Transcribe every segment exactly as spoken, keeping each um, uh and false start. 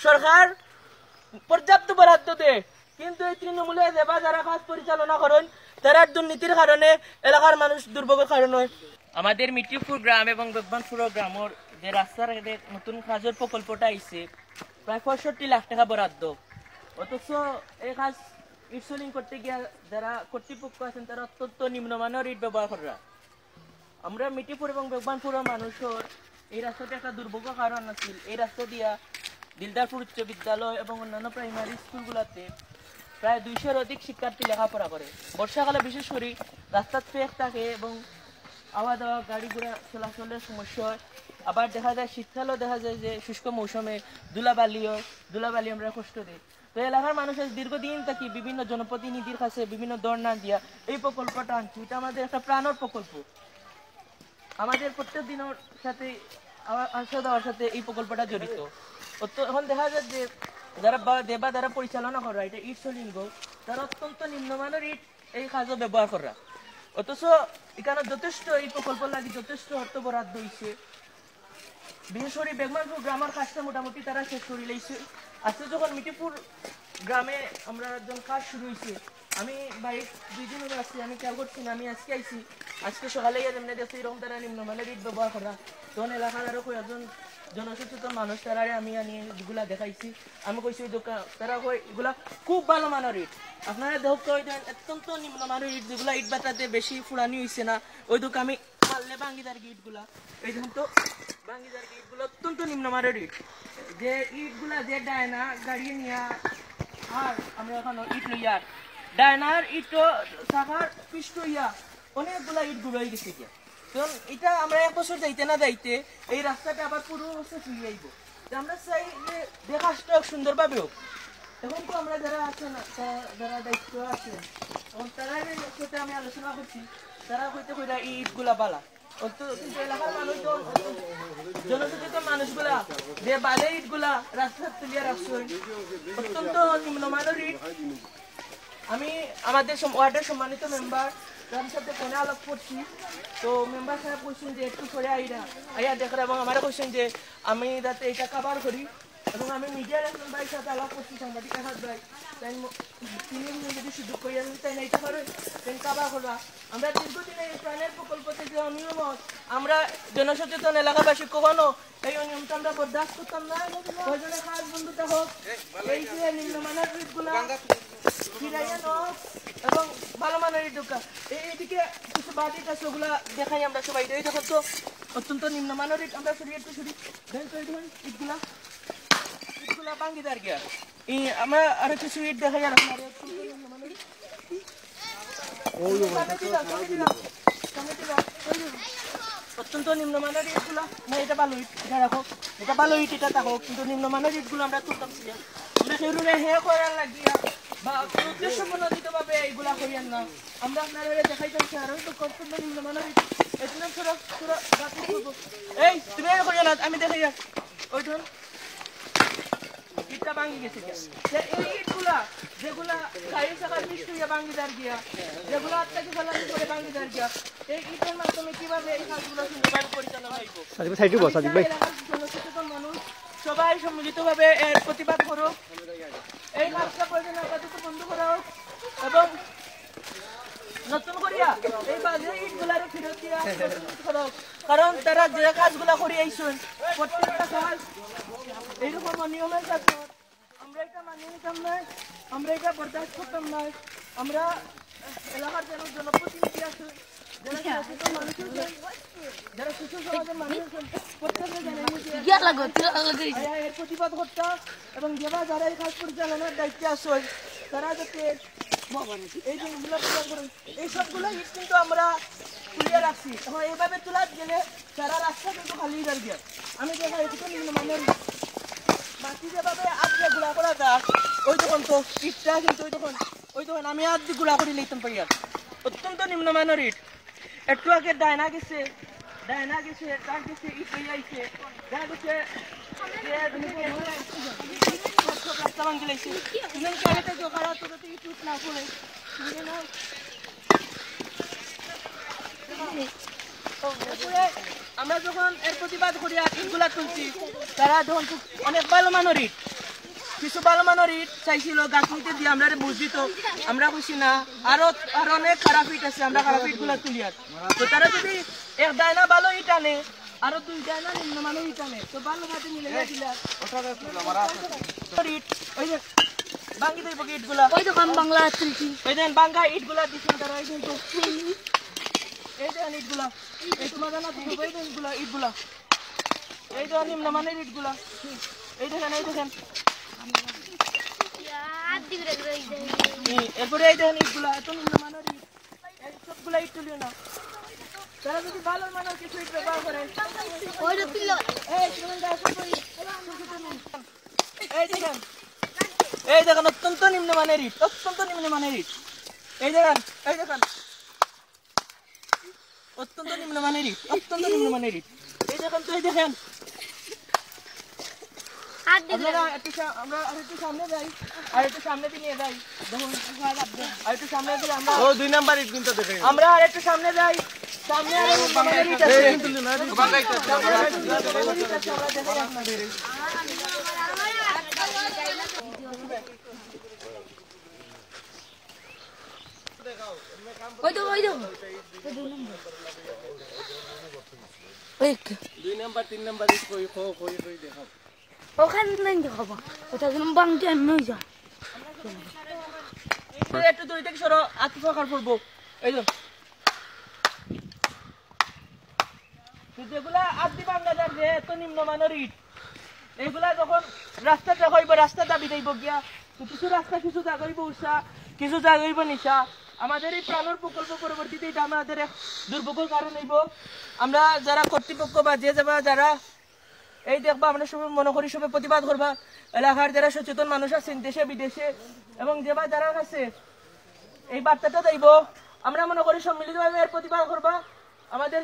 সরকার পর্যাপ্ত বরাদ্দ দেয়, কিন্তু এই তৃণমূলে যেবা যারা কাজ পরিচালনা করেন, তারার দুর্নীতির কারণে এলাকার মানুষ দুর্ভোগের কারণ হয়। আমাদের মিঠিপুর গ্রাম এবং বেগবানপুর গ্রামর যে রাস্তার যে নতুন কাজের প্রকল্পটা আইছে, প্রায় পঁয়ষট্টি লাখ টাকা বরাদ্দ, অথচ এই কাজ ইটসলিং করতে গিয়া যারা কর্তৃপক্ষ আছেন, তারা অত্যন্ত নিম্নমানের ইট ব্যবহার করা। আমরা মিঠিপুর এবং বেগবানপুরের মানুষের এই রাস্তাটা একটা দুর্ভোগ কারণ আছিল। এই রাস্তা দিয়া দিলদারপুর উচ্চ বিদ্যালয় এবং অন্যান্য প্রাইমারি স্কুলগুলোতে প্রায় দুইশোর অধিক শিক্ষার্থী লেখাপড়া করে। বর্ষাকালে বিশেষ করে রাস্তাত ফেক থাকে এবং আওয়া দাওয়া, গাড়ি ঘোড়া চলাচলের সমস্যা হয়। আবার দেখা যায় শীতকালেও দেখা যায় যে শুষ্ক মৌসুমে ধুলাবালি হয়, ধুলাবালি আমরা কষ্ট দেয়। তো এলাকার মানুষ আজ দীর্ঘদিন থাকি বিভিন্ন জনপ্রতিনিধির কাছে বিভিন্ন ধর্ণা দিয়া এই প্রকল্পটা আনছি। এটা আমাদের একটা প্রাণর প্রকল্প। আমাদের প্রত্যেক দিনের সাথে আওয়া-, আসা যাওয়ার সাথে এই প্রকল্পটা জড়িত। অত-, এখন দেখা যায় যে যারা বা-, যে বা যারা পরিচালনা করা, এটা ইট সলিং, তারা অত্যন্ত নিম্নমানের ইট এই কাজে ব্যবহার করা। অথচ এখানে যথেষ্ট, এই প্রকল্প লাগি যথেষ্ট অর্থ বরাদ্দ হয়েছে। বিশেষ করে বেগবানপুর গ্রামের কাজটা মোটামুটি তারা শেষ করে লইছে। আজকে যখন মিঠিপুর গ্রামে আমরা যখন কাজ শুরু হয়েছে, আমি বাইরে দুই দিন হলো আসছি, আমি খেয়াল করছি না, আমি আজকে আইছি। আজকে সকালে গিয়ে যেমনি দেখছি এরকম তারা নিম্নমানের ইট ব্যবহার করা, তখন এলাকার আরো কয়েকজন জনসচেতন মানুষ তারারে আমি আনি ইটগুলা দেখাইছি। আমি কইছি ওই দোকান, তারা কই এগুলা খুব ভালো মানের ইট। আপনারা দেখতে ওই যে অত্যন্ত নিম্নমানের ইট, যেগুলা ইট ভাটাতে বেশি ফুরানি হইছে না, ওই দোকান আমি মারলে ভাঙি যার ইটগুলা। এই দেখুন তো, ভাঙি যার ইটগুলা অত্যন্ত নিম্নমানের ইট। যে ইটগুলা যে ডায়না গাড়ি নিয়া আর আমরা এখন ইট লইয়ার, ডায়নার ইটও সাফার পিষ্ট হইয়া অনেকগুলা ইট গুঁড়ো হয়ে গেছে গিয়া। কারণ এটা আমরা এক বছর যাইতে না যাইতে এই রাস্তাটা আবার পুরো অবস্থা ফিরে আইব। তো আমরা চাই যে দেখা সুন্দরভাবে হোক। এখন তো আমরা যারা আছেন, যারা দায়িত্ব আছেন, এখন তারা সাথে আমি আলোচনা করছি, তারা কইতে কইরা এই ইটগুলা বালা। অত-, কিন্তু এলাকার মানুষ তো, জনসচেতন মানুষগুলা যে বালে ইটগুলা রাস্তাত তুলিয়া রাখছে, অত্যন্ত নিম্নমানের ইট। আমি আমাদের সম-, ওয়ার্ডের সম্মানিত মেম্বার, তার সাথে ফোনে আলাপ করছি। তো মেম্বার সাহেব কইছেন যে একটু পরে আইরা, আইয়া দেখরা এবং আমারে কইছেন যে আমি যাতে এটা কভার করি। এবং আমি মিডিয়ার একজন ভাইয়ের সাথে আলাপ করছি, সাংবাদিক আহাদ ভাই। তাই ম-, তিনি যদি সুযোগ করিয়া যদি তাই নাইতে পারেন, তাই কভার করা। আমরা দীর্ঘদিন এই প্রাণের প্রকল্প থেকে অনিয়ম, আমরা জনসচেতন এলাকাবাসী কখনো এই অনিয়মটা আমরা বরদাস্ত করতাম না। প্রয়োজনে কাজ বন্ধ থাকুক, এই যে নিম্নমানের ইটগুলা ফিরাইয়া নেওয়া এবং ভালো মানের ইট ঢুকা। এই, এইদিকে কিছু বাদ ইট আছে, ওগুলা দেখাই আমরা সবাই। এই দেখো তো, অত্যন্ত নিম্নমানের ইট, আমরা সরি একটু সরি। দেখেন তো, এই দেখুন ইটগুলা, ইটগুলা ভাঙ্গি যার গিয়া। এই আমরা আরো কিছু ইট দেখাই আর আপনারে। ওই, ওই, সামনে দিলাম, সামনে দিলাম, সামনে দিলাম। অত্যন্ত নিম্নমানের ইটগুলা। না, এটা ভালো ইট, এটা রাখো। এটা ভালো ইট, এটা থাকো, কিন্তু নিম্নমানের ইটগুলো আমরা তুলতাম ছিল। আমরা কেউরে হে করার লাগিয়া বা কোনো উদ্দেশ্য প্রণোদিতভাবে এইগুলা করিয়ার না। আমরা আপনারে দেখাইতাম স্যার, ওই তো অত্যন্ত নিম্নমানের ইট। এগুলো সরো, সরো, বাতিল করবো। এই, তুমি আর করিও না, আমি দেখাই আর। ওই ধরুন। ইটটা ভাঙ্গি গেছে গিয়া। যে এই ইটগুলা, যেগুলা গাড়ি চাকার পিষ্ট হইয়া ভাঙ্গি যার গিয়া, যেগুলা আত্মাকে ফেলানি করে ভাঙ্গি যার গিয়া, এই ইটের মাধ্যমে কিভাবে এই কাজগুলো সুন্দরভাবে পরিচালনা হইব? সাদিক ভাই, সাইডে বস, সাদিক ভাই। এলাকার জনসচেতন মানুষ সবাই সম্মিলিতভাবে এর প্রতিবাদ করো। এই কাজটা প্রয়োজনে আপাতত বন্ধ করা হোক এবং নতুন করিয়া এই বাজে ইটগুলারে ফেরত দিয়া নতুন ইট করা হোক। কারণ তারা যে কাজগুলা করি আইছইন, প্রত্যেকটা কাজ এইরকম অনিয়মের সাথে আমরা এটা মানিয়ে নিতাম না, আমরা এটা বরদাস্ত করতাম না। আমরা এলাকার যারা জনপ্রতিনিধি আছে, যারা শিক্ষিত মানুষ আছে, যারা সুস্থ সমাজের মানুষ আছে, প্রত্যেককে জানাই যে এর প্রতিবাদ করতা এবং যেবা যারা এই কাজ পরিচালনার দায়িত্বে আছে, তারা যাতে এই জিনিসগুলো পূরণ করেন। এই সবগুলো ইট কিন্তু আমরা তুলিয়া রাখছি। এখন এইভাবে তুলাত গেলে সারা রাস্তা কিন্তু খালি হয়ে যাবে। আমি দেখা এটুকু নিম্নমানের বাকি যেভাবে আজকে গুলা করা যায়, ওই তখন তো ইটটা কিন্তু ওই তখন, ওই তখন আমি আজকে গুলা করে নিতাম পারি আর। অত্যন্ত নিম্নমানের ইট। একটু আগে ডায়না গেছে, ডায়না গেছে, ট্রাক গেছে, ইট লইয়া আইছে, যা গেছে, যে গেছে, রাস্তা ভাঙি লাইছে। কিন্তু আমি চাইলে তো জোগাড় আছে, যাতে ইট উঠ না পড়ে। আমরা যখন এর প্রতিবাদ করি আর ইটগুলা তুলছি, তারা যখন খুব অনেক ভালো মানের ইট, কিছু ভালো মানের ইট চাইছিল গাঁথনিতে দিয়া আমরারে বুঝ দিত। আমরা কইছি না, আরো আরো অনেক খারাপ ইট আছে, আমরা খারাপ ইটগুলা তুলিয়ার। তো তারা যদি এক দানা ভালো ইট আনে, আরো দুই দানা নিম্নমানের ইট আনে, তো ভালো ভাবে মিলাইয়া দিলা। ইট, ওই যে ভাঙ্গি দেব ইটগুলা। ওই দেখো, আমি বাংলা তুলছি। ওই দেখেন ভাঙ্গা ইটগুলা দিছেন তারা, এই কিন্তু। এই দেখেন ইটগুলা, এই তোমার জানা তো, এই দেখেন ইটগুলা, ইটগুলা। এই দেখেন নিম্নমানের ইটগুলা। এই দেখেন, এই দেখেন। এরপরে এই দেখেন ইটগুলা, এত নিম্নমানের ইট। এই সবগুলা ইট তুলিও না। তারা যদি ভালো মানের কিছু ইট ব্যবহার করে। ওই যে তুললো। এই, তুলুন, দাও, সব ইট। এই দেখেন, এই দেখেন, অত্যন্ত নিম্নমানের ইট, অত্যন্ত নিম্নমানের ইট। এই দেখেন, এই দেখেন, অত্যন্ত নিম্নমানের ইট, অত্যন্ত নিম্নমানের ইট। এই দেখেন তো, এই দেখেন। আর দেখবেন। আপনারা একটু সা-, আমরা আর একটু সামনে যাই, আর একটু সামনে দিয়ে নিয়ে যাই। দেখুন, আর একটু সামনে দিয়ে আমরা ও, দুই নাম্বার ইট কিন্তু দেখে। আমরা আর একটু সামনে যাই, সামনে আরো নিম্নমানের ইট আছে। সামনে আরো নিম্নমানের ইট আছে, আমরা দেখাই আপনাদের। ওই তো, ওই তো। ওই দুই নম্বর। এক। দুই নাম্বার, তিন নাম্বার ইট কই, কই, কই, কই দেখাও। ওখান নাই দেখাবো। ওটা যেন বাংটি আমি ওই যা। এই যে একটু দূরে থেকে সরো, আতিফা কার পড়বো। এই যে। তো যেগুলা আদি বাংলাদেশ যে এত নিম্নমানের ইট, এইগুলা যখন রাস্তা দেখা হইব, রাস্তা দাবি দেইব গিয়া, তো কিছু রাস্তা কিছু জাগা হইব উষা, কিছু জাগা হইব নিশা। আমাদের এই প্রাণর প্রকল্প পরবর্তীতে এটা আমাদের এক দুর্ভোগের কারণ হইব। আমরা যারা কর্তৃপক্ষ বা যে যাবা যারা এই দেখবা, আমরা সবাই মনে করি সবাই প্রতিবাদ করবা, এলাকার যারা সচেতন মানুষ আছেন দেশে বিদেশে এবং যে বা যারা আছে এই বার্তাটা দেইব, আমরা মনে করি সম্মিলিতভাবে এর প্রতিবাদ করবা। আমাদের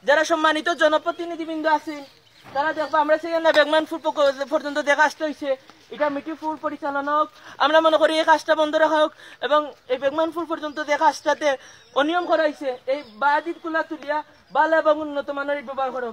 যারা সম্মানিত জনপ্রতিনিধিবৃন্দ আছেন, তারা দেখবা, আমরা সেখানে বেগমানপুর পক্ষ-, পর্যন্ত দেখা আসতে হয়েছে, এটা মিটিংপুর পরিচালনা হোক, আমরা মনে করি এই কাজটা বন্ধ রাখা হোক এবং এই বেগমানপুর পর্যন্ত দেখা আসতে অনিয়ম করা হয়েছে, এই বাদিতগুলা তুলিয়া ভালো এবং উন্নত মানের ইট ব্যবহার করো।